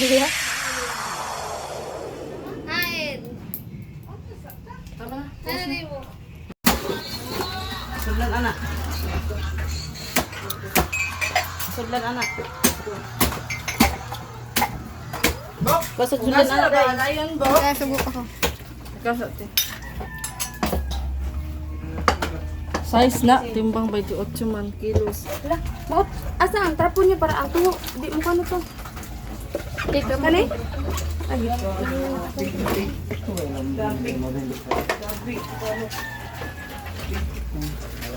Iya. Hain. Tama na. Ano na mo? Sudlan ana. Sudlan ana. Basta sudlan ana dai. Kaya subo ako. Size na timbang 28 man kilos. Lah, maot. Asa ang trapo niya para ang tuho? Di mo kano to. Kani? Ay,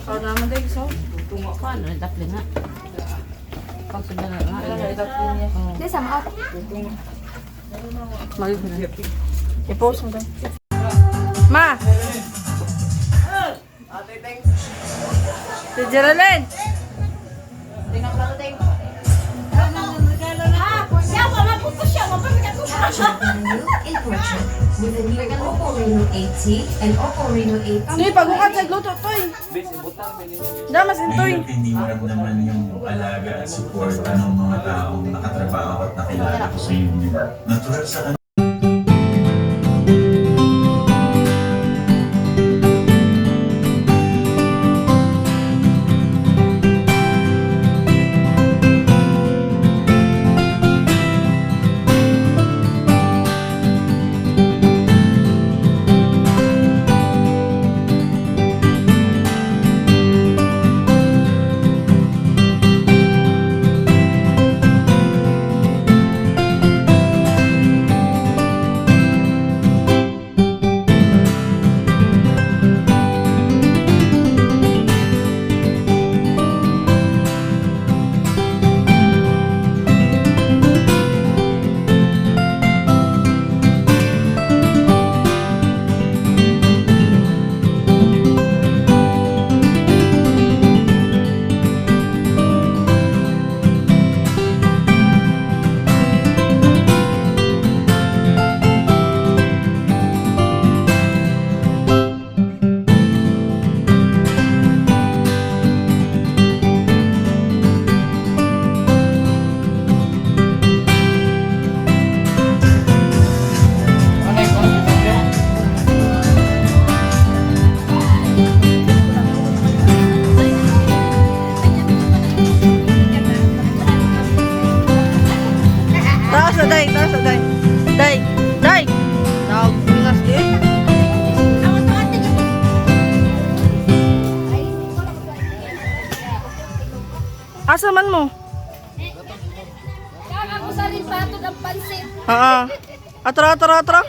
Oh, naman dai so. Tungo pa na daplin na. Pag sudlan na. Di sa maot. I-post mo dai. Ma. Si Geraldine. New in portrait with the new Oppo Reno 8T and Oppo Reno 8T. Toy, pagukat sa luto, toy. Damas intoy. Mahirap hindi maramdaman yung alaga at suporta ng mga taong nakatrabaho at nakilala ko sa inyo. Natural sa Taas na, day. Taas na, day. Day. Day. Tawag pingas di. Asa man mo? Kaka ko sa rin patod ang pansit. Oo. Atro, atro, atro.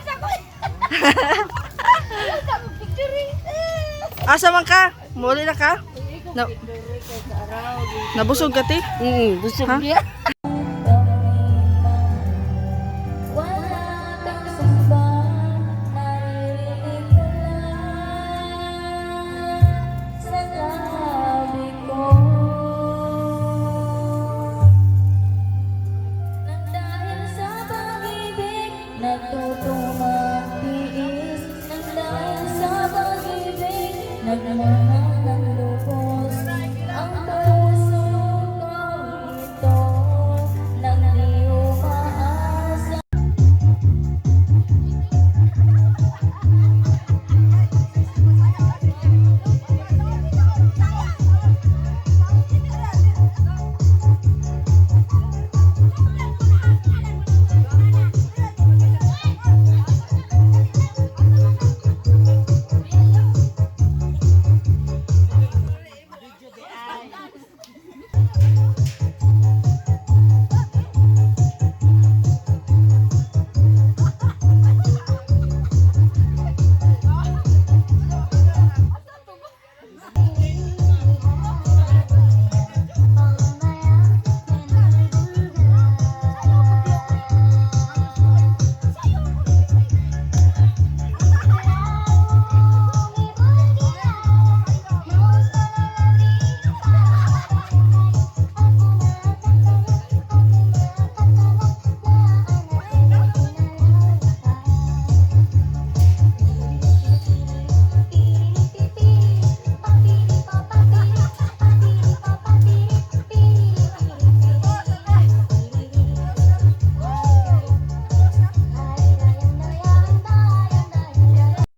Asa man ka? Muli na ka? Na nabusog ka, ti? Busog Ha? niya. Wala kang samba, naririnig ko lang sa labi ko. Nang dahil sa pag-ibig, natutong magtiis. Nang dahil sa pag-ibig, nagmamahal.